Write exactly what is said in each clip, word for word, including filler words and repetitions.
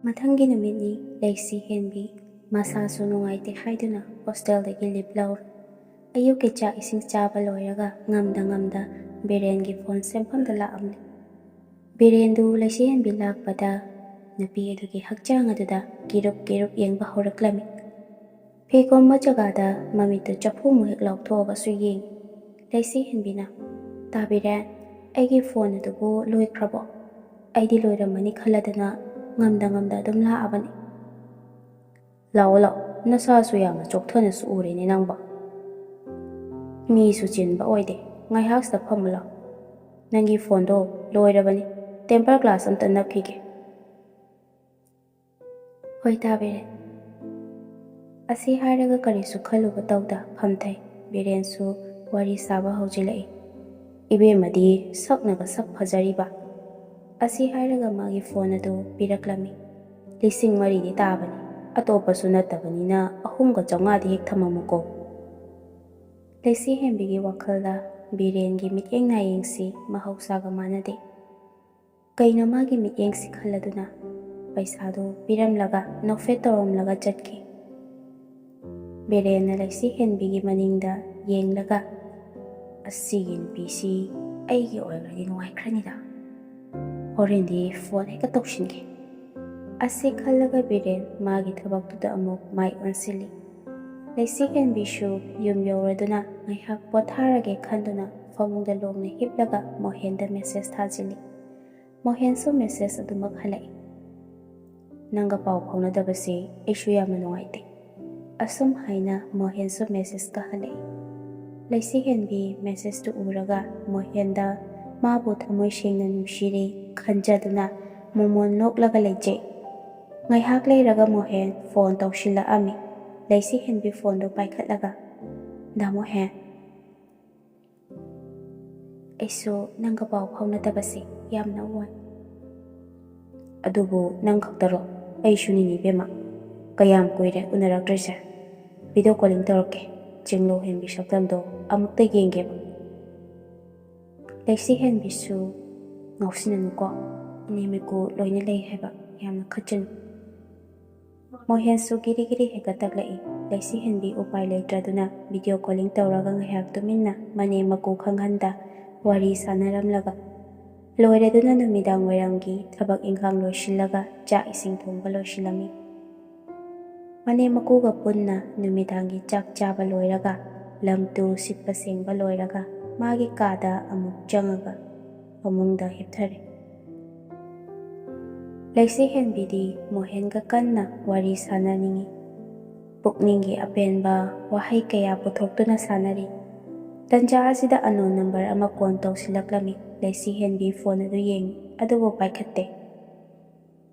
ꯃꯊꯪꯒꯤ ꯅꯨꯃꯤꯠꯅꯤ꯫ ꯂꯩꯁꯤ ꯍꯦꯟꯕꯤ ꯃꯁꯥꯁꯨ ꯅꯨꯡꯉꯥꯏꯇꯦ ꯍꯥꯏꯗꯨꯅ ꯍꯣꯁꯇꯦꯜꯗꯒꯤ ꯂꯤꯞ ꯂꯧꯔꯦ꯫ ꯑꯌꯨꯛꯀꯤ ꯆꯥꯛ ꯏꯁꯤꯡ ꯆꯥꯕ ꯂꯣꯏꯔꯒ ꯉꯝꯗ ꯉꯝꯗ ꯕꯤꯔꯦꯟꯒꯤ ꯐꯣꯟ ꯁꯦꯝꯐꯝꯗ ꯂꯥꯛꯑꯝꯂꯦ꯫ ꯕꯤꯔꯦꯟꯗꯨ ꯂꯩꯁꯤ ꯍꯦꯟꯕꯤ ꯂꯥꯛꯄꯗ ꯅꯨꯄꯤ ꯑꯗꯨꯒꯤ ꯍꯛꯆꯥꯡ ꯑꯗꯨꯗ ꯀꯤꯔꯨꯞ ꯀꯤꯔꯨꯞ ꯌꯦꯡꯕ ꯍꯧꯔꯛꯂꯝꯃꯤ꯫ ꯐꯤ ꯀꯣꯝꯕ ꯖꯒꯥꯗ ꯃꯃꯤꯠꯇꯨ ꯆꯐꯨꯃꯨꯛ ꯍꯦꯛ ꯂꯥꯎꯊꯣꯛꯑꯒꯁꯨ ꯌꯦꯡꯉꯤ꯫ ꯂꯩꯁꯤ ꯍꯦꯟꯕꯤꯅ, "ꯇꯥꯕꯤꯔꯦ, ꯑꯩꯒꯤ ꯐꯣꯟ ꯑꯗꯨꯕꯨ ꯂꯣꯏꯈ꯭ꯔꯕꯣ? ꯑꯩꯗꯤ ꯂꯣꯏꯔꯝꯃꯅꯤ ꯈꯜꯂꯗꯅ ꯉꯝꯗ ꯉꯝꯗ ꯑꯗꯨꯝ ꯂꯥꯛꯑꯕꯅꯤ꯫" "ꯂꯥꯛꯑꯣ ꯂꯥꯛꯑꯣ, ꯅꯁꯥꯁꯨ ꯌꯥꯝꯅ ꯆꯣꯛꯊꯅꯁꯨ ꯎꯔꯦꯅꯦ ꯅꯪꯕꯣ꯫ ꯃꯤꯁꯨ ꯆꯤꯟꯕ ꯑꯣꯏꯗꯦ, ꯉꯥꯏꯍꯥꯛꯁꯤꯗ ꯐꯝꯃꯨ ꯂꯥꯛꯑꯣ꯫ ꯅꯪꯒꯤ ꯐꯣꯟꯗꯣ ꯂꯣꯏꯔꯕꯅꯤ, ꯇꯦꯝꯄꯔ ꯒ꯭ꯂꯥꯁ ꯑꯝꯇ ꯅꯞꯈꯤꯒꯦ꯫" "ꯍꯣꯏ, ꯇꯥꯕꯤꯔꯦ꯫" ꯑꯁꯤ ꯍꯥꯏꯔꯒ ꯀꯔꯤꯁꯨ ꯈꯜꯂꯨꯕ ꯇꯧꯗ ꯐꯝꯊꯩ꯫ ꯕꯤꯔꯦꯟꯁꯨ ꯋꯥꯔꯤ ꯁꯥꯕ ꯍꯧꯖꯤꯜꯂꯛꯏ꯫ "ꯏꯕꯦꯝꯃꯗꯤ ꯁꯛꯅꯒ ꯁꯛ ꯐꯖꯔꯤꯕ꯫" ꯑꯁꯤ ꯍꯥꯏꯔꯒ ꯃꯥꯒꯤ ꯐꯣꯟ ꯑꯗꯨ ꯄꯤꯔꯛꯂꯝꯃꯤ꯫ "ꯂꯤꯁꯤꯡ ꯃꯔꯤꯗꯤ ꯇꯥꯕꯅꯤ, ꯑꯇꯣꯞꯄꯁꯨ ꯅꯠꯇꯕꯅꯤꯅ ꯑꯍꯨꯝꯒ ꯆꯥꯝꯃꯉꯥꯗꯤ ꯍꯦꯛ ꯊꯝꯃꯝꯃꯨꯀꯣ꯫" ꯂꯩꯁꯤ ꯍꯦꯟꯕꯤꯒꯤ ꯋꯥꯈꯜꯗ ꯕꯤꯔꯦꯟꯒꯤ ꯃꯤꯠꯌꯦꯡ ꯅꯥꯌꯦꯡꯁꯤ ꯃꯍꯧꯁꯥꯒ ꯃꯥꯟꯅꯗꯦ꯫ ꯀꯩꯅꯣ ꯃꯥꯒꯤ ꯃꯤꯠꯌꯦꯡꯁꯤ ꯈꯜꯂꯗꯨꯅ ꯄꯩꯁꯥꯗꯨ ꯄꯤꯔꯝꯂꯒ ꯅꯣꯛꯐꯦꯠ ꯇꯧꯔꯝꯂꯒ ꯆꯠꯈꯤ꯫ ꯕꯤꯔꯦꯟꯅ ꯂꯩꯁꯤ ꯍꯦꯟꯕꯤꯒꯤ ꯃꯅꯤꯡꯗ ꯌꯦꯡꯂꯒ, "ꯑꯁꯤꯒꯤ ꯅꯨꯄꯤꯁꯤ ꯑꯩꯒꯤ ꯑꯣꯏꯈ꯭ꯔꯗꯤ ꯅꯨꯡꯉꯥꯏꯈ꯭ꯔꯅꯤꯗ꯫ ꯍꯣꯔꯦꯟꯗꯤ ꯐꯣꯟ ꯍꯦꯛꯇ ꯇꯧꯁꯤꯟꯒꯦ꯫" ꯑꯁꯤ ꯈꯜꯂꯒ ꯕꯤꯔꯦꯟ ꯃꯥꯒꯤ ꯊꯕꯛꯇꯨꯗ ꯑꯃꯨꯛ ꯃꯥꯏ ꯑꯣꯟꯁꯤꯜꯂꯤ꯫ ꯂꯩꯁꯤ ꯍꯦꯟꯕꯤꯁꯨ ꯌꯨꯝ ꯌꯧꯔꯗꯨꯅ ꯉꯥꯏꯍꯥꯛ ꯄꯣꯊꯥꯔꯒꯦ ꯈꯟꯗꯨꯅ ꯐꯃꯨꯡꯗ ꯂꯣꯡꯅ ꯍꯤꯞꯂꯒ ꯃꯣꯍꯦꯟꯗ ꯃꯦꯁꯦꯖ ꯊꯥꯖꯤꯜꯂꯤ꯫ ꯃꯣꯍꯦꯟꯁꯨ ꯃꯦꯁꯦꯖ ꯑꯗꯨꯃꯛ ꯍꯜꯂꯛꯏ꯫ "ꯅꯪꯒ ꯄꯥꯎ ꯐꯥꯎꯅꯗꯕꯁꯦ ꯑꯩꯁꯨ ꯌꯥꯝꯅ ꯅꯨꯡꯉꯥꯏꯇꯦ꯫" ꯑꯁꯨꯝ ꯍꯥꯏꯅ ꯃꯣꯍꯦꯟꯁꯨ ꯃꯦꯁꯦꯖꯀ ꯍꯜꯂꯛꯏ꯫ ꯂꯩꯁꯤ ꯍꯦꯟꯕꯤ ꯃꯦꯁꯦꯖꯇꯨ ꯎꯔꯒ ꯃꯣꯍꯦꯟꯗ ꯃꯥꯕꯨ ꯊꯃꯣꯏ ꯁꯦꯡꯅ ꯅꯨꯡꯁꯤꯔꯦ ꯈꯟꯖꯗꯨꯅ ꯃꯣꯃꯣꯟ ꯅꯣꯛꯂꯒ ꯂꯩꯖꯩ꯫ ꯉꯥꯏꯍꯥꯛ ꯂꯩꯔꯒ ꯃꯣꯍꯦꯟ ꯐꯣꯟ ꯇꯧꯁꯤꯜꯂꯛꯑꯝꯃꯤ꯫ ꯂꯩꯁꯤ ꯍꯦꯟꯕꯤ ꯐꯣꯟꯗꯨ ꯄꯥꯏꯈꯠꯂꯒ, "ꯗꯥ ꯃꯣꯍꯦꯟ, ꯑꯩꯁꯨ ꯅꯪꯒ ꯄꯥꯎ ꯐꯥꯎꯅꯗꯕꯁꯦ ꯌꯥꯝꯅ ꯋꯥꯏ꯫" "ꯑꯗꯨꯕꯨ ꯅꯪ ꯈꯛꯇꯔꯣ? ꯑꯩꯁꯨꯅꯤꯅꯦ ꯏꯕꯦꯝꯃ, ꯀꯌꯥꯝ ꯀꯨꯏꯔꯦ ꯎꯅꯔꯛꯇ꯭ꯔꯤꯁꯦ꯫ ꯚꯤꯗꯤꯑꯣ ꯀꯣꯂꯤꯡ ꯇꯧꯔꯛꯀꯦ, ꯆꯤꯡꯂꯧ ꯍꯦꯟꯕꯤ ꯁꯛꯇꯝꯗꯣ ꯑꯃꯨꯛꯇ ꯌꯦꯡꯒꯦꯕ꯫" ꯂꯩꯁꯤ ꯍꯦꯟꯕꯤꯁꯨ, "ꯉꯥꯎꯁꯤꯟꯅꯅꯨꯀꯣ, ꯏꯅꯦ ꯃꯤꯀꯨ ꯂꯣꯏꯅ ꯂꯩ ꯍꯥꯏꯕ꯫ ꯌꯥꯝꯅ ꯈꯠꯆꯅꯨ꯫ ꯃꯣꯍꯦꯟꯁꯨ ꯒꯤꯔꯤ ꯒꯤꯔꯤ ꯍꯦꯛꯇ ꯇꯛꯂꯛꯏ꯫ ꯂꯩꯁꯤꯍꯦꯟꯕꯤ ꯎꯄꯥꯏ ꯂꯩꯇ꯭ꯔꯗꯨꯅ video calling ꯇꯧꯔꯒ ꯉꯥꯏꯍꯥꯛ ꯇꯨꯃꯤꯟꯅ ꯃꯅꯦꯝ ꯃꯀꯨ ꯈꯪꯍꯟꯗ ꯋꯥꯔꯤ ꯁꯥꯟꯅꯔꯝꯂꯒ ꯂꯣꯏꯔꯗꯨꯅ ꯅꯨꯃꯤꯗꯥꯡ ꯋꯥꯏꯔꯝꯒꯤ ꯊꯕꯛ ꯏꯪꯈꯥꯡ ꯂꯣꯏꯁꯤꯜꯂꯒ ꯆꯥꯛ ꯏꯁꯤꯡ ꯊꯣꯡꯕ ꯂꯣꯏꯁꯤꯜꯂꯝꯃꯤ꯫ ꯃꯅꯦꯝ ꯃꯀꯨꯒ ꯄꯨꯟꯅ ꯅꯨꯃꯤꯗꯥꯡꯒꯤ ꯆꯥꯛ ꯆꯥꯕ ꯂꯣꯏꯔꯒ ꯂꯝ ꯇꯨ ꯁꯤꯠꯄ ꯁꯦꯡꯕ ꯂꯣꯏꯔꯒ ꯃꯥꯒꯤ ꯀꯥꯗ ꯑꯃꯨꯛ ꯆꯪꯉꯒ ꯐꯃꯨꯡꯗ ꯍꯤꯞꯊꯔꯦ꯫ ꯂꯩꯁꯤꯍꯦꯟꯕꯤꯗꯤ ꯃꯣꯍꯦꯟꯒ ꯀꯟꯅ ꯋꯥꯔꯤ ꯁꯥꯟꯅꯅꯤꯡꯏ꯫ ꯄꯨꯛꯅꯤꯡꯒꯤ ꯑꯄꯦꯟꯕ ꯋꯥꯍꯩ ꯀꯌꯥ ꯄꯨꯊꯣꯛꯇꯨꯅ ꯁꯥꯟꯅꯔꯤ꯫ ꯇꯟꯖꯥ ꯑꯁꯤꯗ unknown number ꯑꯃ call ꯇꯧꯁꯤꯜꯂꯛꯂꯝꯃꯤ꯫ ꯂꯩꯁꯤꯍꯦꯟꯕꯤ phone ꯑꯗꯨ ꯌꯦꯡꯏ, ꯑꯗꯨꯕꯨ ꯄꯥꯏꯈꯠꯇꯦ꯫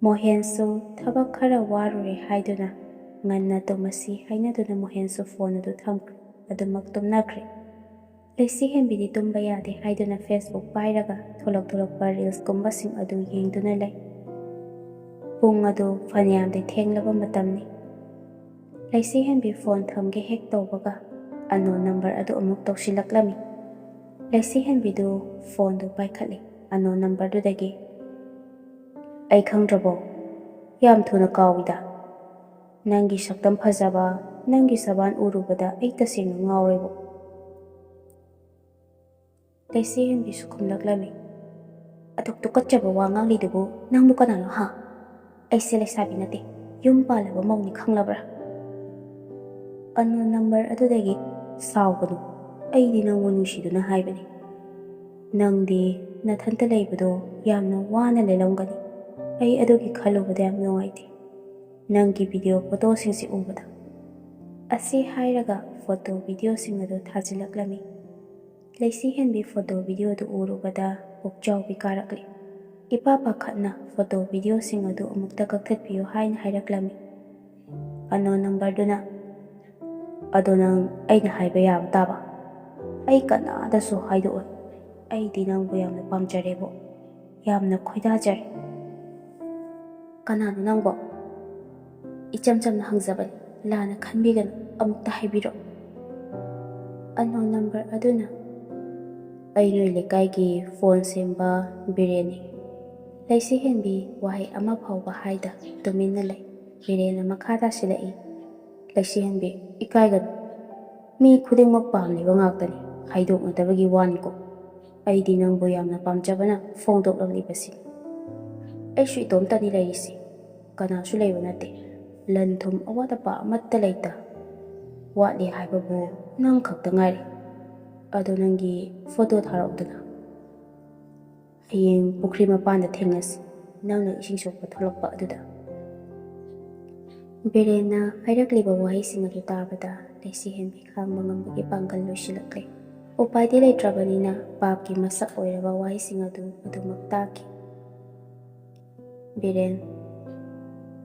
ꯃꯣꯍꯦꯟꯁꯨ ꯊꯕꯛ ꯈꯔ ꯋꯥꯔꯨꯔꯦ ꯍꯥꯏꯗꯨꯅ ꯉꯟꯅ ꯇꯨꯝꯃꯁꯤ ꯍꯥꯏꯅꯗꯨꯅ ꯃꯣꯍꯦꯟꯁꯨ phone ꯑꯗꯨ ꯊꯝꯈ꯭ꯔꯦ꯫ ꯑꯗꯨꯃꯛ ꯇꯨꯝꯅꯈ꯭ꯔꯦ꯫ ꯂꯩꯁꯤꯍꯦꯟꯕꯤꯗꯤ ꯇꯨꯝꯕ ꯌꯥꯗꯦ ꯍꯥꯏꯗꯨꯅ Facebook ꯄꯥꯏꯔꯒ ꯊꯣꯛꯂꯛ ꯊꯣꯛꯂꯛꯄ reelsꯀꯨꯝꯕꯁꯤꯡ ꯑꯗꯨ ꯌꯦꯡꯗꯨꯅ ꯂꯩ꯫ ꯄꯨꯡ ꯑꯗꯨ ꯐꯅꯌꯥꯝꯗꯤ ꯊꯦꯡꯂꯕ ꯃꯇꯝꯅꯤ꯫ ꯂꯩꯁꯤꯍꯦꯟꯕꯤ phone ꯊꯝꯒꯦ ꯍꯦꯛ ꯇꯧꯕꯒ unknown number ꯑꯗꯨ ꯑꯃꯨꯛ ꯇꯧꯁꯤꯜꯂꯛꯂꯝꯃꯤ꯫ ꯂꯩꯁꯤꯍꯦꯟꯕꯤꯗꯨ phoneꯗꯨ ꯄꯥꯏꯈꯠꯂꯤ꯫ Unknown numberꯗꯨꯗꯒꯤ, "ꯑꯩ ꯈꯪꯗ꯭ꯔꯕꯣ? ꯌꯥꯝ ꯊꯨꯅ ꯀꯥꯎꯏꯗ꯫ ꯅꯪꯒꯤ ꯁꯛꯇꯝ ꯐꯖꯕ, ꯅꯪꯒꯤ ꯁꯕꯥꯟ ꯎꯔꯨꯕꯗ ꯑꯩ ꯇꯁꯦꯡꯅ ꯉꯥꯎꯔꯦꯕꯣ꯫" ꯂꯩꯁꯤꯍꯦꯟꯕꯤꯁꯨ ꯈꯨꯝꯂꯛꯂꯝꯃꯤ, "ꯑꯗꯨꯛ ꯇꯨꯀꯠꯆꯕ ꯋꯥ ꯉꯥꯡꯂꯤꯗꯨꯕꯨ ꯅꯪꯕꯨ ꯀꯅꯥꯅꯣ, ꯍꯥ? ꯑꯩꯁꯦ ꯂꯩꯁꯥꯕꯤ ꯅꯠꯇꯦ, ꯌꯨꯝ ꯄꯥꯜꯂꯕ ꯃꯧꯅꯤ, ꯈꯪꯂꯕ꯭ꯔꯥ?" Unknown number ꯑꯗꯨꯗꯒꯤ, "ꯁꯥꯎꯒꯅꯨ, ꯑꯩꯗꯤ ꯅꯪꯕꯨ ꯅꯨꯡꯁꯤꯗꯨꯅ ꯍꯥꯏꯕꯅꯤ꯫ ꯅꯪꯗꯤ ꯅꯊꯟꯇ ꯂꯩꯕꯗꯣ ꯌꯥꯝꯅ ꯋꯥꯅ ꯂꯦꯜꯂꯝꯒꯅꯤ꯫ ꯑꯩ ꯑꯗꯨꯒꯤ ꯈꯜꯂꯨꯕꯗ ꯌꯥꯝ ꯅꯨꯡꯉꯥꯏꯇꯦ, ꯅꯪꯒꯤ video photoꯁꯤꯡꯁꯤ ꯎꯕꯗ꯫" ꯑꯁꯤ ꯍꯥꯏꯔꯒ photo videoꯁꯤꯡ ꯑꯗꯨ ꯊꯥꯖꯤꯜꯂꯛꯂꯝꯃꯤ꯫ ꯂꯩꯁꯤꯍꯦꯟꯕꯤ photo videoꯗꯨ ꯎꯔꯨꯕꯗ ꯄꯨꯛꯆꯥꯎꯕꯤ ꯀꯥꯔꯛꯂꯤ꯫ ꯏꯄꯥ ꯄꯥꯈꯠꯅ photo videoꯁꯤꯡ ꯑꯗꯨ ꯑꯃꯨꯛꯇ ꯀꯛꯊꯠꯄꯤꯌꯨ ꯍꯥꯏꯅ ꯍꯥꯏꯔꯛꯂꯝꯃꯤ꯫ Unknown numberꯗꯨꯅ, "ꯑꯗꯣ ꯅꯪ ꯑꯩꯅ ꯍꯥꯏꯕ ꯌꯥꯕ ꯇꯥꯕ? ꯑꯩ ꯀꯅꯥꯗꯁꯨ ꯍꯥꯏꯗꯣꯛꯑꯣꯏ꯫ ꯑꯩꯗꯤ ꯅꯪꯕꯨ ꯌꯥꯝꯅ ꯄꯥꯝꯖꯔꯦꯕꯣ, ꯌꯥꯝꯅ ꯈꯣꯏꯗꯥꯖꯔꯦ꯫" "ꯀꯅꯥꯅꯣ ꯅꯪꯕꯣ? ꯏꯆꯝ ꯆꯝꯅ ꯍꯪꯖꯕꯅꯤ, ꯂꯥꯟꯅ ꯈꯟꯕꯤꯒꯅꯨ, ꯑꯃꯨꯛꯇ ꯍꯥꯏꯕꯤꯔꯛꯎ꯫" Unknown number ꯑꯗꯨꯅ, "ꯑꯩ ꯅꯣꯏ ꯂꯩꯀꯥꯏꯒꯤ phone ꯁꯦꯝꯕ ꯕꯤꯔꯦꯟꯅꯤ꯫ ꯂꯩꯁꯤ ꯍꯦꯟꯕꯤ ꯋꯥꯍꯩ ꯑꯃ ꯐꯥꯎꯕ ꯍꯥꯏꯗ ꯇꯨꯃꯤꯟꯅ ꯂꯩ꯫ ꯕꯤꯔꯦꯟꯅ ꯃꯈꯥ ꯇꯥꯁꯤꯜꯂꯛꯏ, "ꯂꯩꯁꯤ ꯍꯦꯟꯕꯤ, ꯏꯀꯥꯏꯒꯅꯨ꯫ ꯃꯤ ꯈꯨꯗꯤꯡꯃꯛ ꯄꯥꯝꯂꯤꯕ ꯉꯥꯛꯇꯅꯤ, ꯍꯥꯏꯗꯣꯛꯅꯗꯕꯒꯤ ꯋꯥꯅꯤꯀꯣ꯫ ꯑꯩꯗꯤ ꯅꯪꯕꯨ ꯌꯥꯝꯅ ꯄꯥꯝꯖꯕꯅ ꯐꯣꯡꯗꯣꯛꯂꯛꯂꯤꯕꯁꯤꯅꯤ꯫ ꯑꯩꯁꯨ ꯏꯇꯣꯝꯇꯅꯤ ꯂꯩꯔꯤꯁꯤ, ꯀꯅꯥꯁꯨ ꯂꯩꯕ ꯅꯠꯇꯦ꯫ ꯂꯟ ꯊꯨꯝ ꯑꯋꯥꯠ ꯑꯄꯥ ꯑꯃꯠꯇ ꯂꯩꯇ꯫ ꯋꯥꯠꯂꯤ ꯍꯥꯏꯕꯕꯨ ꯅꯪ ꯈꯛꯇ ꯉꯥꯏꯔꯦ꯫ ꯑꯗꯣ ꯅꯪꯒꯤ ꯐꯣꯇꯣ ꯊꯥꯔꯛꯎꯗꯅ꯫ ꯍꯌꯦꯡ ꯄꯨꯈ꯭ꯔꯤ ꯃꯄꯥꯟꯗ ꯊꯦꯡꯅꯁꯤ, ꯅꯪꯅ ꯏꯁꯤꯡ ꯁꯣꯛꯄ ꯊꯣꯛꯂꯛꯄ ꯑꯗꯨꯗ꯫" ꯕꯤꯔꯦꯟꯅ ꯍꯥꯏꯔꯛꯂꯤꯕ ꯋꯥꯍꯩꯁꯤꯡ ꯑꯗꯨ ꯇꯥꯕꯗ ꯂꯩꯁꯤ ꯍꯦꯟꯕꯤ ꯈꯥꯡꯕ ꯉꯝꯕꯒꯤ ꯄꯥꯡꯒꯜ ꯂꯣꯏꯁꯤꯜꯂꯛꯂꯦ꯫ ꯎꯄꯥꯏꯗꯤ ꯂꯩꯇ꯭ꯔꯕꯅꯤꯅ ꯄꯥꯞꯀꯤ ꯃꯁꯛ ꯑꯣꯏꯔꯕ ꯋꯥꯍꯩꯁꯤꯡ ꯑꯗꯨ ꯑꯗꯨꯃꯛ ꯇꯥꯈꯤ꯫ "ꯕꯤꯔꯦꯟ,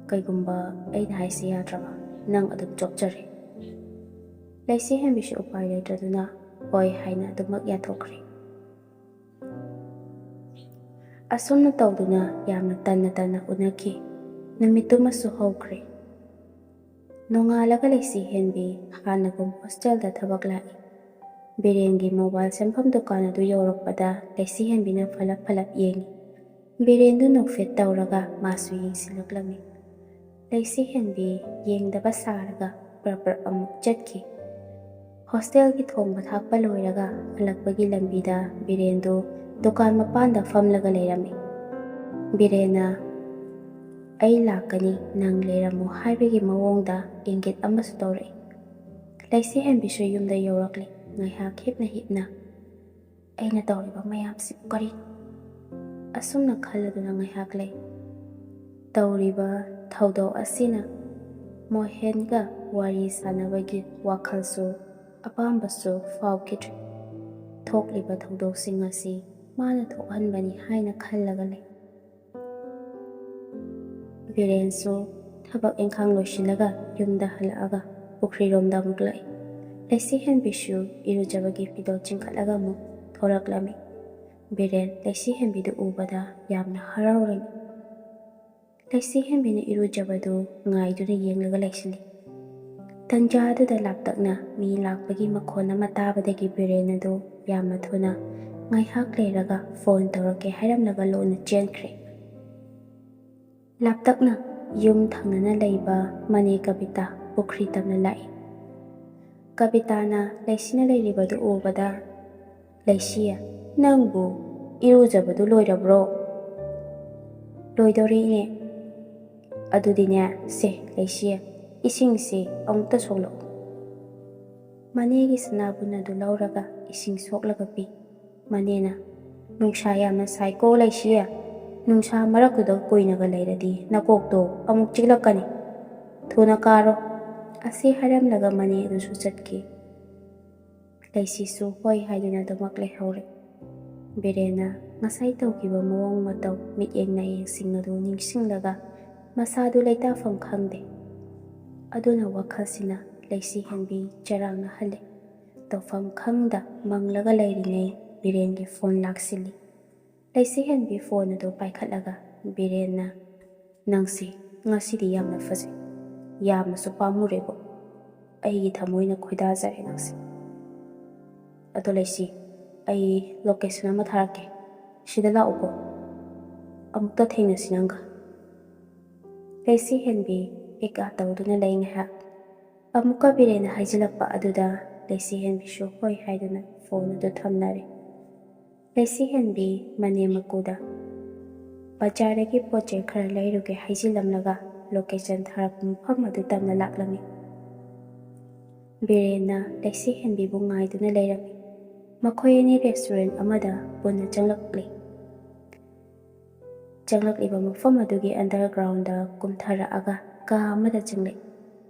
ꯀꯩꯒꯨꯝꯕ ꯑꯩꯅ ꯍꯥꯏꯁꯤ ꯌꯥꯗ꯭ꯔꯕ, ꯅꯪ ꯑꯗꯨꯝ ꯆꯣꯞꯆꯔꯦ꯫" ꯂꯩꯁꯤ ꯍꯦꯟꯕꯤꯁꯨ ꯎꯄꯥꯏ ꯂꯩꯇ꯭ꯔꯗꯨꯅ "ꯍꯣꯏ" ꯍꯥꯏꯅ ꯑꯗꯨꯃꯛ ꯌꯥꯊꯣꯛꯈ꯭ꯔꯦ꯫ ꯑꯁꯨꯝꯅ ꯇꯧꯗꯨꯅ ꯌꯥꯝꯅ ꯇꯟꯅ ꯇꯟꯅ ꯎꯅꯈꯤ꯫ ꯅꯨꯃꯤꯠꯇꯨꯃꯁꯨ ꯍꯧꯈ꯭ꯔꯦ꯫ ꯅꯣꯡꯉꯥꯜꯂꯒ ꯂꯩꯁꯤ ꯍꯦꯟꯕꯤ ꯍꯥꯟꯅꯒꯨꯝ ꯍꯣꯁꯇꯦꯜꯗ ꯊꯕꯛ ꯂꯥꯛꯏ꯫ ꯕꯤꯔꯦꯟꯒꯤ ꯃꯣꯕꯥꯏꯜ ꯁꯦꯝꯐꯝ ꯗꯨꯀꯥꯟ ꯑꯗꯨ ꯌꯧꯔꯛꯄꯗ ꯂꯩꯁꯤ ꯍꯦꯟꯕꯤꯅ ꯐꯠꯂꯞ ꯐꯠꯂꯞ ꯌꯦꯡꯉꯤ꯫ ꯕꯤꯔꯦꯟꯗꯨ ꯅꯣꯛꯐꯦꯠ ꯇꯧꯔꯒ ꯃꯥꯁꯨ ꯌꯦꯡꯁꯤꯜꯂꯛꯂꯝꯃꯤ꯫ ꯂꯩꯁꯤ ꯍꯦꯟꯕꯤ ꯌꯦꯡꯗꯕ ꯁꯥꯔꯒ ꯄ꯭ꯔꯞ ꯄ꯭ꯔꯞ ꯑꯃꯨꯛ ꯆꯠꯈꯤ꯫ ꯍꯣꯁꯇꯦꯜꯒꯤ ꯊꯣꯡꯕ ꯊꯥꯛꯄ ꯂꯣꯏꯔꯒ ꯍꯜꯂꯛꯄꯒꯤ ꯂꯝꯕꯤꯗ ꯕꯤꯔꯦꯟꯗꯨ ꯗꯨꯀꯥꯟ ꯃꯄꯥꯟꯗ ꯐꯝꯂꯒ ꯂꯩꯔꯝꯃꯤ꯫ ꯕꯤꯔꯦꯟꯅ "ꯑꯩ ꯂꯥꯛꯀꯅꯤ, ꯅꯪ ꯂꯩꯔꯝꯃꯨ" ꯍꯥꯏꯕꯒꯤ ꯃꯑꯣꯡꯗ ꯏꯪꯒꯤꯠ ꯑꯃꯁꯨ ꯇꯧꯔꯛꯏ꯫ ꯂꯩꯁꯤ ꯍꯦꯟꯕꯤꯁꯨ ꯌꯨꯝꯗ ꯌꯧꯔꯛꯂꯤ꯫ ꯉꯥꯏꯍꯥꯛ ꯍꯤꯞꯅ ꯍꯤꯞꯅ "ꯑꯩꯅ ꯇꯧꯔꯤꯕ ꯃꯌꯥꯝꯁꯤꯕꯨ ꯀꯔꯤ?" ꯑꯁꯨꯝꯅ ꯈꯜꯂꯗꯨꯅ ꯉꯥꯏꯍꯥꯛ ꯂꯩ꯫ ꯇꯧꯔꯤꯕ ꯊꯧꯗꯣꯛ ꯑꯁꯤꯅ ꯃꯣꯍꯦꯟꯒ ꯋꯥꯔꯤ ꯁꯥꯟꯅꯕꯒꯤ ꯋꯥꯈꯜꯁꯨ ꯑꯄꯥꯝꯕꯁꯨ ꯐꯥꯎꯈꯤꯗ꯭ꯔꯦ꯫ ꯊꯣꯛꯂꯤꯕ ꯊꯧꯗꯣꯛꯁꯤꯡ ꯑꯁꯤ ꯃꯥꯅ ꯊꯣꯛꯍꯟꯕꯅꯤ ꯍꯥꯏꯅ ꯈꯜꯂꯒ ꯂꯩ꯫ ꯕꯤꯔꯦꯟꯁꯨ ꯊꯕꯛ ꯏꯪꯈꯥꯡ ꯂꯣꯏꯁꯤꯜꯂꯒ ꯌꯨꯝꯗ ꯍꯜꯂꯛꯑꯒ ꯄꯨꯈ꯭ꯔꯤꯔꯣꯝꯗ ꯑꯃꯨꯛ ꯂꯥꯛꯏ꯫ ꯂꯩꯁꯤ ꯍꯦꯟꯕꯤꯁꯨ ꯏꯔꯨꯖꯕꯒꯤ ꯐꯤꯗꯣꯜ ꯆꯤꯡꯈꯠꯂꯒ ꯑꯃꯨꯛ ꯊꯣꯔꯛꯂꯝꯃꯤ꯫ ꯕꯤꯔꯦꯟ ꯂꯩꯁꯤ ꯍꯦꯟꯕꯤꯗꯨ ꯎꯕꯗ ꯌꯥꯝꯅ ꯍꯔꯥꯎꯔꯝꯃꯤ꯫ ꯂꯩꯁꯤ ꯍꯦꯟꯕꯤꯅ ꯏꯔꯨꯖꯕꯗꯨ ꯉꯥꯏꯗꯨꯅ ꯌꯦꯡꯂꯒ ꯂꯩꯁꯤꯜꯂꯤ꯫ ꯇꯟꯖꯥꯗꯨꯗ ꯂꯥꯞꯇꯛꯅ ꯃꯤ ꯂꯥꯛꯄꯒꯤ ꯃꯈꯣꯟ ꯑꯃ ꯇꯥꯕꯗꯒꯤ ꯕꯤꯔꯦꯟ ꯑꯗꯨ ꯌꯥꯝꯅ ꯊꯨꯅ "ꯉꯥꯏꯍꯥꯛ ꯂꯩꯔꯒ ꯐꯣꯟ ꯇꯧꯔꯛꯀꯦ" ꯍꯥꯏꯔꯝꯂꯒ ꯂꯣꯟꯅ ꯆꯦꯟꯈ꯭ꯔꯦ꯫ ꯂꯥꯞꯇꯛꯅ ꯌꯨꯝ ꯊꯪꯅꯅ ꯂꯩꯕ ꯃꯅꯦ ꯀꯕꯤꯇꯥ ꯄꯨꯈ꯭ꯔꯤ ꯇꯝꯅ ꯂꯥꯛꯏ꯫ ꯀꯕꯤꯇꯥꯅ ꯂꯩꯁꯤꯅ ꯂꯩꯔꯤꯕꯗꯨ ꯎꯕꯗ, "ꯂꯩꯁꯤ, ꯅꯪꯕꯨ ꯏꯔꯨꯖꯕꯗꯨ ꯂꯣꯏꯔꯕ꯭ꯔꯣ?" "ꯂꯣꯏꯗꯧꯔꯦ, ꯏꯅꯦ꯫" "ꯑꯗꯨꯗꯤꯅꯦ, ꯁꯦ, ꯂꯩꯁꯤ, ꯏꯁꯤꯡꯁꯤ ꯑꯃꯨꯛꯇ ꯁꯣꯛꯂꯛꯎ꯫" ꯃꯅꯦꯒꯤ ꯁꯅꯥꯕꯨꯟ ꯑꯗꯨ ꯂꯧꯔꯒ ꯏꯁꯤꯡ ꯁꯣꯛꯂꯒ ꯄꯤ꯫ ꯃꯅꯦꯅ, "ꯅꯨꯡꯁꯥ ꯌꯥꯝꯅ ꯁꯥꯏꯀꯣ, ꯂꯩꯁꯤ꯫ ꯅꯨꯡꯁꯥ ꯃꯔꯛꯇꯨꯗ ꯀꯨꯏꯅꯒ ꯂꯩꯔꯗꯤ ꯅꯀꯣꯛꯇꯣ ꯑꯃꯨꯛ ꯆꯤꯛꯂꯛꯀꯅꯤ꯫ ꯊꯨꯅ ꯀꯥꯔꯣ꯫" ꯑꯁꯤ ꯍꯥꯏꯔꯝꯂꯒ ꯃꯅꯦ ꯑꯗꯨꯁꯨ ꯆꯠꯈꯤ꯫ ꯂꯩꯁꯤꯁꯨ ꯍꯣꯏ ꯍꯥꯏꯗꯨꯅ ꯑꯗꯨꯃꯛ ꯂꯩꯍꯧꯔꯦ꯫ ꯕꯤꯔꯦꯟꯅ ꯉꯁꯥꯏ ꯇꯧꯈꯤꯕ ꯃꯑꯣꯡ ꯃꯇꯧ, ꯃꯤꯠꯌꯦꯡ ꯅꯥꯌꯦꯡꯁꯤꯡ ꯑꯗꯨ ꯅꯤꯡꯁꯤꯡꯂꯒ ꯃꯁꯥꯗꯨ ꯂꯩꯇꯥꯐꯝ ꯈꯪꯗꯦ꯫ ꯑꯗꯨꯅ ꯋꯥꯈꯜꯁꯤꯅ ꯂꯩꯁꯤ ꯍꯦꯟꯕꯤ ꯆꯔꯥꯡꯅꯍꯜꯂꯦ꯫ ꯇꯧꯐꯝ ꯈꯪꯗ ꯃꯪꯂꯒ ꯂꯩꯔꯤꯉꯩ ꯕꯤꯔꯦꯟꯒꯤ ꯐꯣꯟ ꯂꯥꯛꯁꯤꯜꯂꯤ꯫ ꯂꯩꯁꯤ ꯍꯦꯟꯕꯤ ꯐꯣꯟ ꯑꯗꯨ ꯄꯥꯏꯈꯠꯂꯒ ꯕꯤꯔꯦꯟꯅ, "ꯅꯪꯁꯤ ꯉꯁꯤꯗꯤ ꯌꯥꯝꯅ ꯐꯖꯩ꯫ ꯌꯥꯝꯅꯁꯨ ꯄꯥꯝꯃꯨꯔꯦꯕꯣ꯫ ꯑꯩꯒꯤ ꯊꯃꯣꯏꯅ ꯈꯣꯏꯗꯥꯖꯔꯦ ꯅꯪꯁꯦ꯫ ꯑꯗꯣ ꯂꯩꯁꯤ, ꯑꯩ ꯂꯣꯀꯦꯁꯟ ꯑꯃ ꯊꯥꯔꯛꯀꯦ꯫ ꯁꯤꯗ ꯂꯥꯛꯎꯀꯣ꯫ ꯑꯃꯨꯛꯇ ꯊꯦꯡꯅꯁꯤ ꯅꯪꯒ꯫" ꯂꯩꯁꯤ ꯍꯦꯟꯕꯤ ꯀꯩꯀꯥ ꯇꯧꯗꯨꯅ ꯂꯩ ꯉꯥꯏꯍꯥꯛ꯫ ꯑꯃꯨꯛꯀ ꯕꯤꯔꯦꯟꯅ ꯍꯥꯏꯖꯤꯜꯂꯛꯄ ꯑꯗꯨꯗ ꯂꯩꯁꯤ ꯍꯦꯟꯕꯤꯁꯨ ꯍꯣꯏ ꯍꯥꯏꯗꯨꯅ ꯐꯣꯟ ꯑꯗꯨ ꯊꯝꯅꯔꯦ꯫ ꯂꯩꯁꯤ ꯍꯦꯟꯕꯤ ꯃꯅꯦꯝ ꯃꯀꯨꯗ, "ꯕꯖꯥꯔꯗꯒꯤ ꯄꯣꯠ ꯆꯩ ꯈꯔ ꯂꯩꯔꯨꯒꯦ" ꯍꯥꯏꯖꯤꯜꯂꯝꯂꯒ ꯂꯣꯀꯦꯁꯟ ꯊꯥꯔꯛꯄ ꯃꯐꯝ ꯑꯗꯨ ꯇꯝꯅ ꯂꯥꯛꯂꯝꯃꯤ꯫ ꯕꯤꯔꯦꯟꯅ ꯂꯩꯁꯤ ꯍꯦꯟꯕꯤꯕꯨ ꯉꯥꯏꯗꯨꯅ ꯂꯩꯔꯝꯃꯤ꯫ ꯃꯈꯣꯏ ꯑꯅꯤ ꯔꯦꯁꯇꯨꯔꯦꯟ ꯑꯃꯗ ꯄꯨꯟꯅ ꯆꯪꯂꯛꯂꯤ꯫ ꯆꯪꯂꯛꯂꯤꯕ ꯃꯐꯝ ꯑꯗꯨꯒꯤ ꯑꯟꯗꯔꯒ꯭ꯔꯥꯎꯟꯗ ꯀꯨꯝꯊꯔꯛꯑꯒ ꯀꯥ ꯑꯃꯗ ꯆꯪꯂꯛꯏ꯫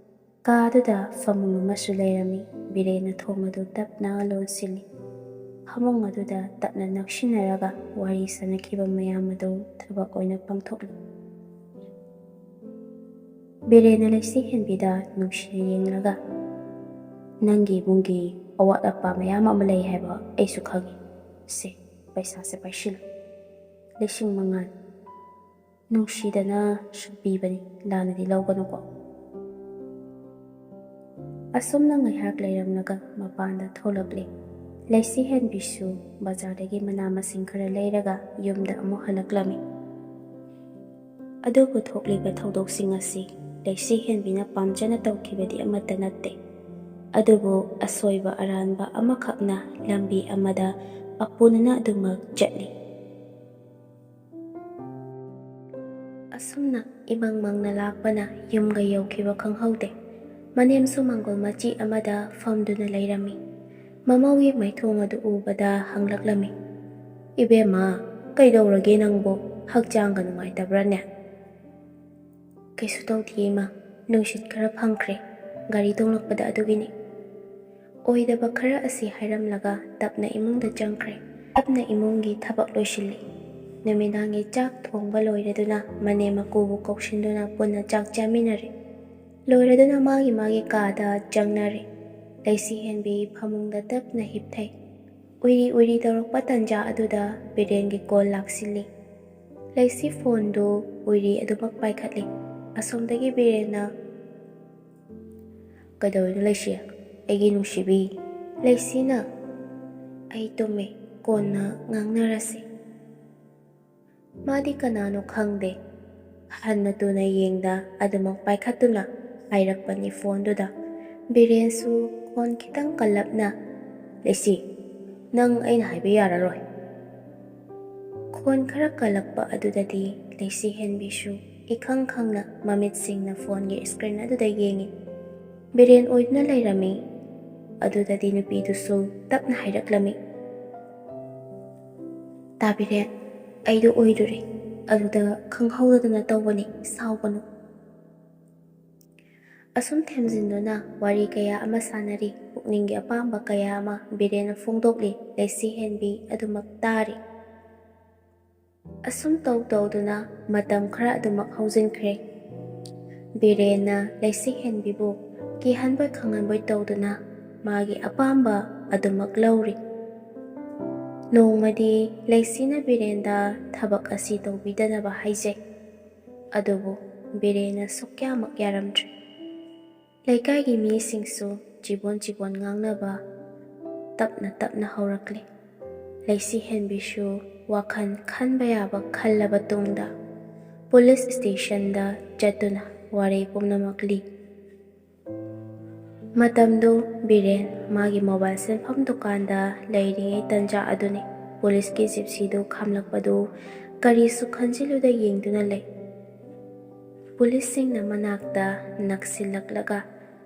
ꯀꯥ ꯑꯗꯨꯗ ꯐꯃꯨꯡ ꯑꯃꯁꯨ ꯂꯩꯔꯝꯃꯤ꯫ ꯕꯤꯔꯦꯟꯅ ꯊꯣꯡ ꯑꯗꯨ ꯇꯞꯅ ꯂꯣꯟꯁꯤꯜꯂꯤ꯫ ꯐꯃꯨꯡ ꯑꯗꯨꯗ ꯇꯞꯅ ꯅꯛꯁꯤꯟꯅꯔꯒ ꯋꯥꯔꯤ ꯁꯥꯅꯈꯤꯕ ꯃꯌꯥꯝ ꯑꯗꯨ ꯊꯕꯛ ꯑꯣꯏꯅ ꯄꯥꯡꯊꯣꯛꯂꯤ꯫ ꯕꯤꯔꯦꯟꯅ ꯂꯩꯁꯤ ꯍꯦꯟꯕꯤꯗ ꯅꯨꯡꯁꯤꯅ ꯌꯦꯡꯂꯒ, "ꯅꯪꯒꯤ ꯏꯃꯨꯡꯒꯤ ꯑꯋꯥꯠ ꯑꯄꯥ ꯃꯌꯥꯝ ꯑꯃ ꯂꯩ ꯍꯥꯏꯕ ꯑꯩꯁꯨ ꯈꯪꯏ꯫ ꯁꯦ, ꯄꯩꯁꯥꯁꯦ ꯄꯥꯏꯁꯤꯜꯂꯨ꯫ ꯂꯤꯁꯤꯡ ꯃꯉꯥꯅꯤ꯫ ꯅꯨꯡꯁꯤꯗꯅ ꯁꯨꯝ ꯄꯤꯕꯅꯤ, ꯂꯥꯟꯅꯗꯤ ꯂꯧꯒꯅꯨꯀꯣ꯫" ꯑꯁꯨꯝꯅ ꯉꯥꯏꯍꯥꯛ ꯂꯩꯔꯝꯂꯒ ꯃꯄꯥꯟꯗ ꯊꯣꯛꯂꯛꯂꯦ꯫ ꯂꯩꯁꯤ ꯍꯦꯟꯕꯤꯁꯨ ꯕꯖꯥꯔꯗꯒꯤ ꯃꯅꯥ ꯃꯁꯤꯡ ꯈꯔ ꯂꯩꯔꯒ ꯌꯨꯝꯗ ꯑꯃꯨꯛ ꯍꯜꯂꯛꯂꯝꯃꯤ꯫ ꯑꯗꯨꯕꯨ ꯊꯣꯛꯂꯤꯕ ꯊꯧꯗꯣꯛꯁꯤꯡ ꯑꯁꯤ ꯂꯩꯁꯤ ꯍꯦꯟꯕꯤꯅ ꯄꯥꯝꯖꯅ ꯇꯧꯈꯤꯕꯗꯤ ꯑꯃꯠꯇ ꯅꯠꯇꯦ꯫ ꯑꯗꯨꯕꯨ ꯑꯁꯣꯏꯕ ꯑꯔꯥꯟꯕ ꯑꯃꯈꯛꯅ ꯂꯝꯕꯤ ꯑꯃꯗ ꯑꯄꯨꯅꯅ ꯑꯗꯨꯃꯛ ꯆꯠꯂꯤ꯫ ꯑꯁꯨꯝꯅ ꯏꯃꯪ ꯃꯪꯅ ꯂꯥꯛꯄꯅ ꯌꯨꯝꯒ ꯌꯧꯈꯤꯕ ꯈꯪꯍꯧꯗꯦ꯫ ꯃꯅꯦꯝꯁꯨ ꯃꯪꯒꯣꯜ ꯃꯆꯤ ꯑꯃꯗ ꯐꯝꯗꯨꯅ ꯂꯩꯔꯝꯃꯤ꯫ ꯃꯃꯧꯒꯤ ꯃꯥꯏꯊꯣꯡ ꯑꯗꯨ ꯎꯕꯗ ꯍꯪꯂꯛꯂꯝꯃꯤ, "ꯏꯕꯦꯝꯃ, ꯀꯩꯗꯧꯔꯒꯦ ꯅꯪꯕꯨ? ꯍꯛꯆꯥꯡꯒ ꯅꯨꯡꯉꯥꯏꯇꯕ꯭ꯔꯥꯅꯦ?" "ꯀꯩꯁꯨ ꯇꯧꯗꯤꯌꯦ ꯏꯃꯥ, ꯅꯨꯡꯁꯤꯠ ꯈꯔ ꯐꯪꯈ꯭ꯔꯦ, ꯒꯥꯔꯤ ꯇꯣꯡꯂꯛꯄꯗ ꯑꯗꯨꯒꯤꯅꯤ꯫" ꯑꯣꯏꯗꯕ ꯈꯔ ꯑꯁꯤ ꯍꯥꯏꯔꯝꯂꯒ ꯇꯞꯅ ꯏꯃꯨꯡꯗ ꯆꯪꯈ꯭ꯔꯦ꯫ ꯇꯞꯅ ꯏꯃꯨꯡꯒꯤ ꯊꯕꯛ ꯂꯣꯏꯁꯤꯜꯂꯤ꯫ ꯅꯨꯃꯤꯗꯥꯡꯒꯤ ꯆꯥꯛ ꯊꯣꯡꯕ ꯂꯣꯏꯔꯗꯨꯅ ꯃꯅꯦꯝ ꯃꯀꯨꯕꯨ ꯀꯧꯁꯤꯟꯗꯨꯅ ꯄꯨꯟꯅ ꯆꯥꯛ ꯆꯥꯃꯤꯟꯅꯔꯦ꯫ ꯂꯣꯏꯔꯗꯨꯅ ꯃꯥꯒꯤ ꯃꯥꯒꯤ ꯀꯥꯗ ꯆꯪꯅꯔꯦ꯫ ꯂꯩꯁꯤ ꯍꯦꯟꯕꯤ ꯐꯃꯨꯡꯗ ꯇꯞꯅ ꯍꯤꯞꯊꯩ꯫ ꯎꯏꯔꯤ ꯎꯏꯔꯤ ꯇꯧꯔꯛꯄ ꯇꯟꯖꯥ ꯑꯗꯨꯗ ꯕꯤꯔꯦꯟꯒꯤ ꯀꯣꯜ ꯂꯥꯛꯁꯤꯜꯂꯤ꯫ ꯂꯩꯁꯤ ꯐꯣꯟꯗꯨ ꯎꯏꯔꯤ ꯑꯗꯨꯃꯛ ꯄꯥꯏꯈꯠꯂꯤ꯫ ꯑꯁꯣꯝꯗꯒꯤ ꯕꯤꯔꯦꯟꯅ, "ꯀꯩꯗꯧꯔꯤꯅꯣ ꯂꯩꯁꯤ? ꯑꯩꯒꯤ ꯅꯨꯡꯁꯤꯕꯤ?" ꯂꯩꯁꯤꯅ, "ꯑꯩ ꯇꯨꯝꯃꯦ, ꯀꯣꯟꯅ ꯉꯥꯡꯅꯔꯁꯤ꯫" ꯃꯥꯗꯤ ꯀꯅꯥꯅꯣ ꯈꯪꯗꯦ꯫ ꯍꯟꯅ ꯇꯨꯅ ꯌꯦꯡꯗ ꯑꯗꯨꯃꯛ ꯄꯥꯏꯈꯠꯇꯨꯅ ꯍꯥꯏꯔꯛꯄꯅꯤ ꯐꯣꯟꯗꯨꯗ꯫ ꯕꯤꯔꯦꯟꯁꯨ ꯈꯣꯟ ꯈꯤꯇꯪ ꯀꯜꯂꯞꯅ, "ꯂꯩꯁꯤ, ꯅꯪ ꯑꯩꯅ ꯍꯥꯏꯕ ꯌꯥꯔꯔꯣꯏ꯫" ꯈꯣꯟ ꯈꯔ ꯀꯜꯂꯛꯄ ꯑꯗꯨꯗꯗꯤ ꯂꯩꯁꯤ ꯍꯦꯟꯕꯤꯁꯨ ꯏꯈꯪ ꯈꯪꯅ ꯃꯃꯤꯠꯁꯤꯡꯅ ꯐꯣꯟꯒꯤ ꯁ꯭ꯀ꯭ꯔꯤꯟ ꯑꯗꯨꯗ ꯌꯦꯡꯉꯤ꯫ ꯕꯤꯔꯦꯟ ꯑꯣꯏꯗꯨꯅ ꯂꯩꯔꯝꯃꯤ꯫ ꯑꯗꯨꯗꯗꯤ ꯅꯨꯄꯤꯗꯨꯁꯨ ꯇꯞꯅ ꯍꯥꯏꯔꯛꯂꯝꯃꯤ, "ꯇꯥꯕꯤꯔꯦ, ꯑꯩꯗꯣ ꯑꯣꯏꯔꯨꯔꯦ, ꯑꯗꯨꯗ ꯈꯪꯍꯧꯗꯗꯅ ꯇꯧꯕꯅꯤ, ꯁꯥꯎꯒꯅꯨ꯫" ꯑꯁꯨꯝ ꯊꯦꯝꯖꯤꯟꯗꯨꯅ ꯋꯥꯔꯤ ꯀꯌꯥ ꯑꯃ ꯁꯥꯟꯅꯔꯤ, ꯄꯨꯛꯅꯤꯡꯒꯤ ꯑꯄꯥꯝꯕ ꯀꯌꯥ ꯑꯃ ꯕꯤꯔꯦꯟꯅ ꯐꯣꯡꯗꯣꯛꯂꯤ, ꯂꯩꯁꯤ ꯍꯦꯟꯕꯤ ꯑꯗꯨꯃꯛ ꯇꯥꯔꯤ꯫ ꯑꯁꯨꯝ ꯇꯧ ꯇꯧꯗꯨꯅ ꯃꯇꯝ ꯈꯔ ꯑꯗꯨꯃꯛ ꯍꯧꯖꯤꯟꯈ꯭ꯔꯦ꯫ ꯕꯤꯔꯦꯟꯅ ꯂꯩꯁꯤ ꯍꯦꯟꯕꯤꯕꯨ ꯀꯤꯍꯟꯕꯣꯏ ꯈꯪꯍꯟꯕꯣꯏ ꯇꯧꯗꯨꯅ ꯃꯥꯒꯤ ꯑꯄꯥꯝꯕ ꯑꯗꯨꯃꯛ ꯂꯧꯔꯤ꯫ ꯅꯣꯡꯃꯗꯤ ꯂꯩꯁꯤꯅ ꯕꯤꯔꯦꯟꯗ ꯊꯕꯛ ꯑꯁꯤ ꯇꯧꯕꯤꯗꯅꯕ ꯍꯥꯏꯖꯩ꯫ ꯑꯗꯨꯕꯨ ꯕꯤꯔꯦꯟꯅ ꯁꯨꯛꯌꯥꯃꯛ ꯌꯥꯔꯝꯗ꯭ꯔꯦ꯫ ꯂꯩꯀꯥꯏꯒꯤ ꯃꯤꯁꯤꯡꯁꯨ ꯆꯤꯕꯣꯟ ꯆꯤꯕꯣꯟ ꯉꯥꯡꯅꯕ ꯇꯞꯅ ꯇꯞꯅ ꯍꯧꯔꯛꯂꯦ꯫ ꯂꯩꯁꯤ ꯍꯦꯟꯕꯤꯁꯨ ꯋꯥꯈꯜ ꯈꯟꯕ ꯌꯥꯕ ꯈꯜꯂꯕ ꯇꯨꯡꯗ ꯄꯨꯂꯤꯁ ꯁ꯭ꯇꯦꯁꯟꯗ ꯆꯠꯇꯨꯅ ꯋꯥꯔꯤ ꯄꯨꯝꯅꯃꯛ ꯂꯤ꯫ ꯃꯇꯝꯗꯨ ꯕꯤꯔꯦꯟ ꯃꯥꯒꯤ ꯃꯣꯕꯥꯏꯜ ꯁꯦꯝꯐꯝ ꯗꯨꯀꯥꯟꯗ ꯂꯩꯔꯤꯉꯩ ꯇꯟꯖꯥ ꯑꯗꯨꯅꯤ꯫ ꯄꯨꯂꯤꯁꯀꯤ ꯖꯤꯞꯁꯤꯗꯨ ꯈꯥꯝꯂꯛꯄꯗꯨ ꯀꯔꯤꯁꯨ ꯈꯟꯖꯤꯜꯂꯨꯗ ꯌꯦꯡꯗꯨꯅ ꯂꯩ꯫ ꯄꯨꯂꯤꯁꯁꯤꯡꯅ ꯃꯅꯥꯛꯇ ꯅꯛꯁꯤꯜꯂꯛꯂꯒ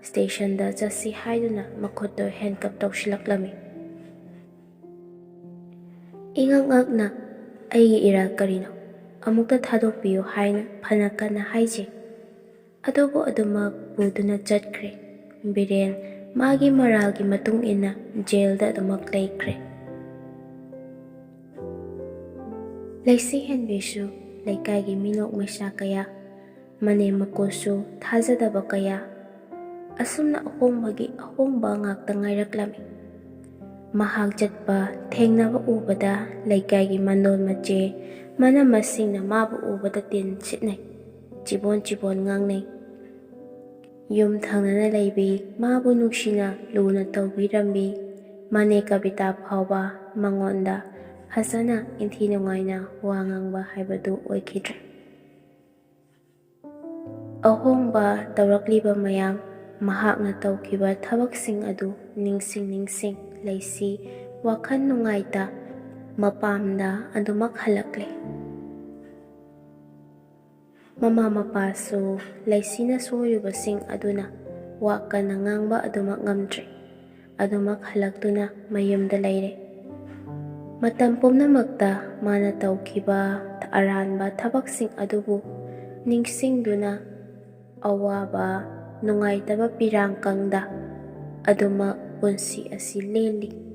ꯁ꯭ꯇꯦꯁꯟꯗ ꯆꯠꯁꯤ ꯍꯥꯏꯗꯨꯅ ꯃꯈꯨꯠꯇꯨ ꯍꯦꯟꯀꯞ ꯇꯧꯁꯤꯜꯂꯛꯂꯝꯃꯤ꯫ ꯏꯉꯛ ꯉꯛꯅ, "ꯑꯩꯒꯤ ꯏꯔꯥꯜ ꯀꯔꯤꯅꯣ? ꯑꯃꯨꯛꯇ ꯊꯥꯗꯣꯛꯄꯤꯌꯨ" ꯍꯥꯏꯅ ꯐꯅ ꯀꯟꯅ ꯍꯥꯏꯖꯩ꯫ ꯑꯗꯨꯕꯨ ꯑꯗꯨꯃꯛ ꯄꯨꯗꯨꯅ ꯆꯠꯈ꯭ꯔꯦ꯫ ꯕꯤꯔꯦꯟ ꯃꯥꯒꯤ ꯃꯔꯥꯜꯒꯤ ꯃꯇꯨꯡ ꯏꯟꯅ ꯖꯦꯜꯗ ꯑꯗꯨꯃꯛ ꯂꯩꯈ꯭ꯔꯦ꯫ ꯂꯩꯁꯤ ꯍꯦꯟꯕꯤꯁꯨ ꯂꯩꯀꯥꯏꯒꯤ ꯃꯤꯅꯣꯛ ꯃꯩꯁꯥ ꯀꯌꯥ, ꯃꯅꯦꯝ ꯃꯀꯨꯁꯨ ꯊꯥꯖꯗꯕ ꯀꯌꯥ, ꯑꯁꯨꯝꯅ ꯑꯍꯣꯡꯕꯒꯤ ꯑꯍꯣꯡꯕ ꯉꯥꯛꯇ ꯉꯥꯏꯔꯛꯂꯝꯃꯤ꯫ ꯃꯍꯥꯛ ꯆꯠꯄ ꯊꯦꯡꯅꯕ ꯎꯕꯗ ꯂꯩꯀꯥꯏꯒꯤ ꯃꯟꯗꯣꯟ ꯃꯆꯦ ꯃꯅꯝꯃꯁꯤꯡꯅ ꯃꯥꯕꯨ ꯎꯕꯗ ꯇꯤꯟ ꯁꯤꯠꯅꯩ, ꯆꯤꯕꯣꯟ ꯆꯤꯕꯣꯟ ꯉꯥꯡꯅꯩ꯫ ꯌꯨꯝ ꯊꯪꯅꯅ ꯂꯩꯕꯤ ꯃꯥꯕꯨ ꯅꯨꯡꯁꯤꯅ ꯂꯨꯅ ꯇꯧꯕꯤꯔꯝꯕꯤ ꯃꯅꯦ ꯀꯕꯤꯇꯥ ꯐꯥꯎꯕ ꯃꯉꯣꯟꯗ ꯐꯖꯅ ꯏꯟꯊꯤ ꯅꯨꯡꯉꯥꯏꯅ ꯋꯥ ꯉꯥꯡꯕ ꯍꯥꯏꯕꯗꯨ ꯑꯣꯏꯈꯤꯗ꯭ꯔꯦ꯫ ꯑꯍꯣꯡꯕ ꯇꯧꯔꯛꯂꯤꯕ ꯃꯌꯥꯝ, ꯃꯍꯥꯛꯅ ꯇꯧꯈꯤꯕ ꯊꯕꯛꯁꯤꯡ ꯑꯗꯨ ꯅꯤꯡꯁꯤꯡ ꯅꯤꯡꯁꯤꯡ ꯂꯩꯁꯤ ꯋꯥꯈꯜ ꯅꯨꯡꯉꯥꯏꯇ ꯃꯄꯥꯝꯗ ꯑꯗꯨꯃꯛ ꯍꯜꯂꯛꯂꯦ꯫ ꯃꯃꯥ ꯃꯄꯥꯁꯨ ꯂꯩꯁꯤꯅ ꯁꯣꯏꯔꯨꯕꯁꯤꯡ ꯑꯗꯨꯅ ꯋꯥ ꯀꯟꯅ ꯉꯥꯡꯕ ꯑꯗꯨꯃꯛ ꯉꯝꯗ꯭ꯔꯦ꯫ ꯑꯗꯨꯃꯛ ꯍꯜꯂꯛꯇꯨꯅ ꯃꯌꯨꯝꯗ ꯂꯩꯔꯦ꯫ ꯃꯇꯝ ꯄꯨꯝꯅꯃꯛꯇ ꯃꯥꯅ ꯇꯧꯈꯤꯕ ꯑꯔꯥꯟꯕ ꯊꯕꯛꯁꯤꯡ ꯑꯗꯨꯕꯨ ꯅꯤꯡꯁꯤꯡꯗꯨꯅ ꯑꯋꯥꯕ, ꯅꯨꯡꯉꯥꯏꯇꯕ ꯄꯤꯔꯥꯡ ꯀꯪꯗ ꯑꯗꯨꯃꯛ ꯄꯨꯟꯁꯤ ꯑꯁꯤ ꯂꯦꯜꯂꯤ꯫